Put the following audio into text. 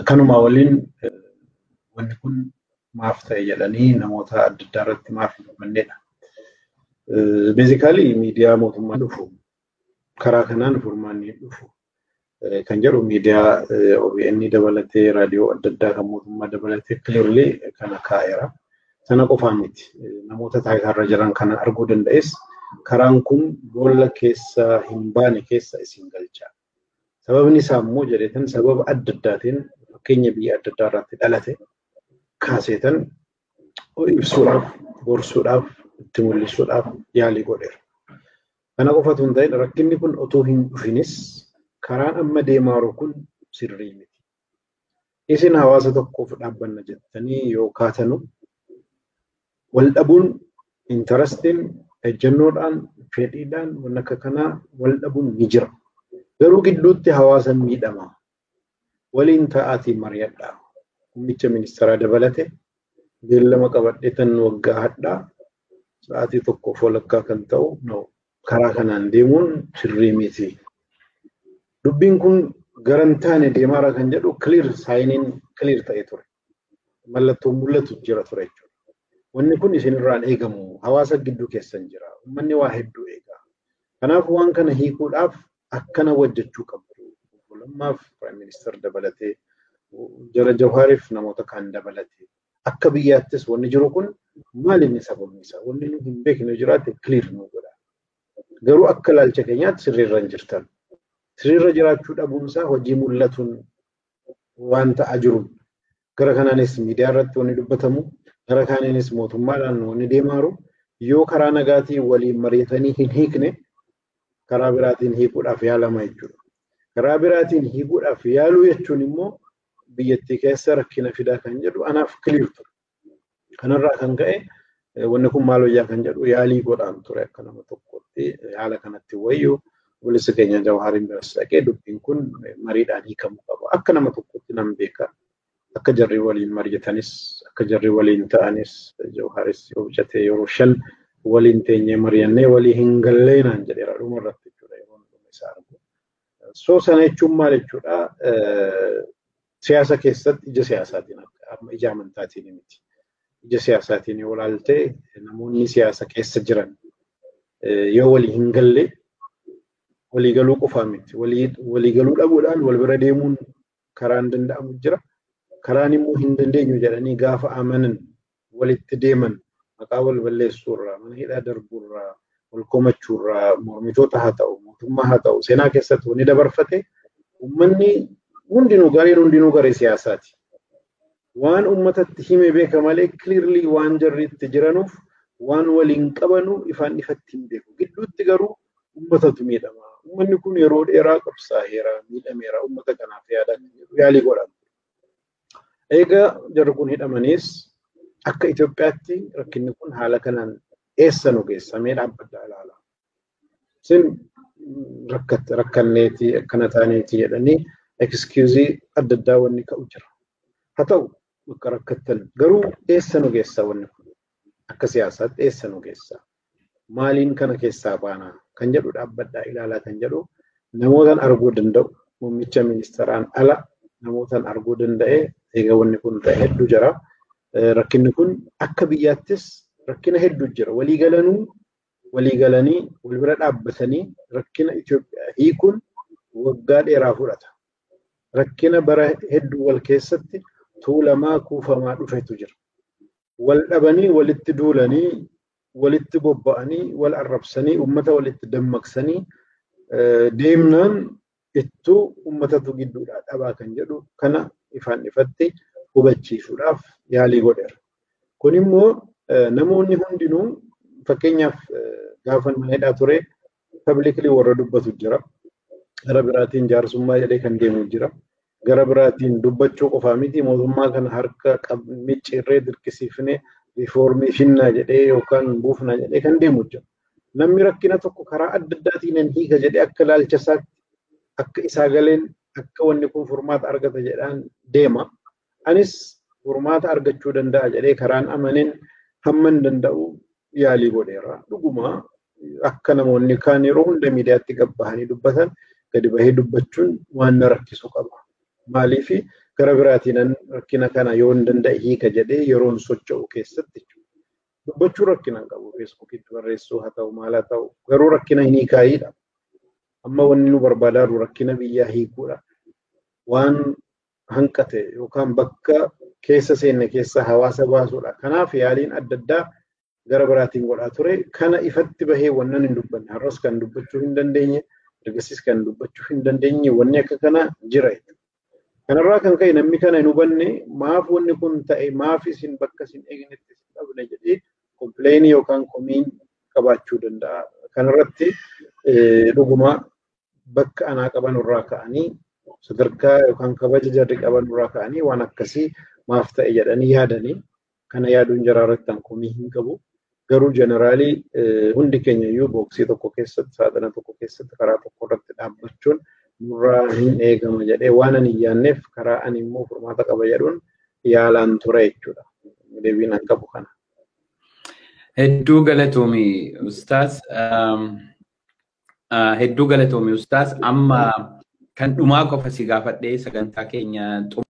Kanuma waliin wanni kun maaf ta'e jedhanii namoota adda addaa irratti maaf hin dubbannedha. Basically miidiyaa mootummaa dhufu karaa kanaan furmaanni dhufu kan jedhu miidiyaa OBN dabalatee, raadiyoo adda addaa kan mootummaa dabalatee clearly kana kaa'eera. Sana qofaa miti, namoota taayitaarra jiran kana arguu danda'es karaan kun boolla keessa hin baane keessa isin galcha. Sababni isaa immoo jedheetan sababa adda addaatiin fakkeenya biyya adda addaa irratti dhalate kaaseetan ibsuudhaaf, gorsuudhaaf, itti mul'isuudhaaf yaalii godheera. Kana qofatu hin ta'in, rakkinni kun otoo hin dhufinis karaan amma deemaa jiru kun sirrii miti. Isin hawaasa tokkoof dhaabbanna jettanii yoo kaatanu wal dhabuun, interestiin, ejjennoodhaan, fedhiidhaan waan akka kanaa wal dhabuun ni jira. Garuu gidduutti hawaasa miidhama. Waliin ta'aatii mari'adhaa. Muummicha ministeeraa dabalate beellama qabadhee tan waggaa hadhaa sa'aatii tokkoof walakkaa kan ta'u karaa kanaan deemuun sirrii miti. Dubbiin kun garan taane deemaara kan jedhu clear signiin clear ta'e ture. Mallattoon mul'atu jira ture jechuudha. Wanni kun isinirraan eegamu, hawaasa gidduu keessan jira. Uummanni waa hedduu eega. Kanaaf waan kana hiikuudhaaf akkana hojjechuu qabdu. Obbo Lammaaf Prime Minister dabalatee, jara Jawaariif namoota kaan dabalatee, akka biyyaattis wanni jiru kun maal inni sababni isaa? Wanni nu hin beekne jiraate clear nu godha. Garuu akka ilaalcha keenyaatti sirriirra hin jirtan. Sirriirra jiraachuu dhabuunsaa hojii mul'atuun waan ta'aa jiru. Gara kanaanis miidiyaa irratti wanni dubbatamu, gara kaaniinis mootummaadhaan wanni deemaa jiru yoo karaa nagaatiin waliin mari'atanii hin hiikne karaa biraatiin hiikuudhaaf yaalama jechuudha. Karaa biraatiin hiikuudhaaf yaaluu jechuun immoo biyyattii keessa rakkina fidaa kan jedhu anaaf clear ture. Kanarraa kan ka'e wanni kun maal wayyaa kan jedhu yaalii godhaan ture akka nama tokkotti haala kanatti wayyuu obboleessa keenya Jawaariin biras dhaqee dubbiin kun mariidhaan hiikamuu qaba. Akka nama tokkotti nan beeka. Akka jarri waliin mari'atanis, akka jarri waliin ta'anis, Jawaaris yoo bijatee yeroo 5 waliin teenyee mari'annee walii hin gallee naan jedheera dhuma irratti jechuudha yeroo dhuma isaa argu. So sana jechuun maal jechuudha? Siyaasa keessatti ija siyaasaatiin, amma ija amantaatiin miti. Ija siyaasaatiin yoo ilaalte namoonni siyaasa keessa jiran yoo walii hin galle walii galuu qofaa miti. Walii galuu dhabuudhaan wal bira deemuun karaan danda'amu jira. Karaan immoo hin dandeenyu jedhanii gaafa amanan walitti deeman maqaa wal balleessuurraa, mana hidhaa darbuurraa, wal komachuurraa, mormitoota haa ta'u, mootummaa haa ta'u, seenaa keessatti wanni dabarfate uummanni hundinuu gareen hundinuu garee siyaasaati. Waan uummatatti hime beeka malee clearly waan jarri itti jiranuuf waan waliin qabanu ifaan ifatti hin beeku. Gidduutti garuu uummatatu miidhama. Uummanni kun yeroo dheeraa qabsaa'eera, miidhameera, uummata kanaaf yaada yaalii godhama. Egaa jarri kun hidhamaniis akka Itoophiyaatti rakkinni kun haala kanaan eessa nu geessamee dhaabbadhaa ilaala. Isin rakkanneeti akkana taaneeti jedhanii excuse adda addaa wanni ka'u jira. Haa ta'u akka rakkattan garuu eessa nu geessa wanni kun? Akka siyaasaatti eessa nu geessa? Maaliin kana keessaa baanaa kan jedhu dhaabbadhaa ilaalaa kan jedhu namootaan arguu danda'u muummicha ministeeraan ala namootaan arguu danda'e egaa wanni kun ta'e hedduu jira. Rakkinni kun akka biyyaattis rakkina hedduu jira. Walii galanuu walii galanii wal bira dhaabbatanii rakkina Itoophiyaa hiikuun waggaa dheeraa fudhata. Rakkina bara hedduu wal keessatti tuulamaa kuufamaa dhufetu jira. Wal dhabanii walitti duulanii walitti bobba'anii wal arrabsanii uummata walitti dammaqsanii deemnaan ittuu uummatatu gidduudhaa dhabaa kan jedhu kana ifaan ifatti hubachiisuudhaaf yaalii godheera. Kun immoo namoonni hundinuu fakkeenyaaf gaafa mana hidhaa ture publicly warra dubbatu jira. Gara biraatiin jaarsummaa jedhee kan deemu jira. Gara biraatiin dubbachuu qofaa miti mootummaa kana harka micciirree dirqisiifnee riifoormii finnaa jedhee yookaan buufnaa jedhee kan deemu jira. Namni rakkina tokko karaa adda addaatiin hin hiika jedhee akka ilaalcha isaatti akka isaa galeen akka wanni kun furmaata argata jedhaan deema. Anis furmaata argachuu danda'a jedhee karaan amaneen hamma hin danda'u yaalii godheera. Dhuguma akka namoonni kaan yeroo hunda miidiyaatti gabbahanii dubbatan gadi bahee dubbachuun waan na rakkisu qaba. Maaliif gara biraatiin rakkina kana yoo hin danda'e hiika jedhee yeroon socho'u keessatti dubbachuu rakkina hin qabu. Feesbuukitti barreessuu haa ta'u maal haa ta'u garuu rakkina hin hiikaayiidha. Amma wanni nu barbaadaa jiru rakkina biyyaa hiikuudha. Waan hanqate yookaan bakka keessa seenne keessa hawaasa baasuudha. Kanaaf yaaliin adda addaa gara biraatiin godhaa ture. Kana ifatti bahee wannan hin dubbanne har'as kan dubbachuu hin dandeenye ergasiis kan dubbachuu hin dandeenye wanni akka kana jira jechuudha. Kanarraa kan ka'e namni kana hin hubanne maaf wanni kun ta'e maaf isin bakka isin eegnetti isin dhabne jedhee kompileeyinii yookaan komiin qabaachuu danda'a. Kanarratti dhuguma bakka anaa qaban irraa ka'anii sadarkaa yookaan kabaja jarri qaban irraa ka'anii waan akkasii maaf ta'e jedhanii yaadanii kana yaaduun jaraa irratti an komii hin qabu. Garuu jeneraalii hundi keenya iyyuu booksii tokko keessatti saaxina tokko keessatti karaa tokko irratti dhaabbachuun nurraa hin eegama jedhee waan ani hin yaadneef karaa ani immoo furmaata qaba jedhuun yaalaan ture jechuudha. Deebiin an qabu kana. Hedduu galatoomi ustaas. Hedduu galatoomi ustaas. Amma kan dhumaa qofa si gaafadhee sagantaa keenya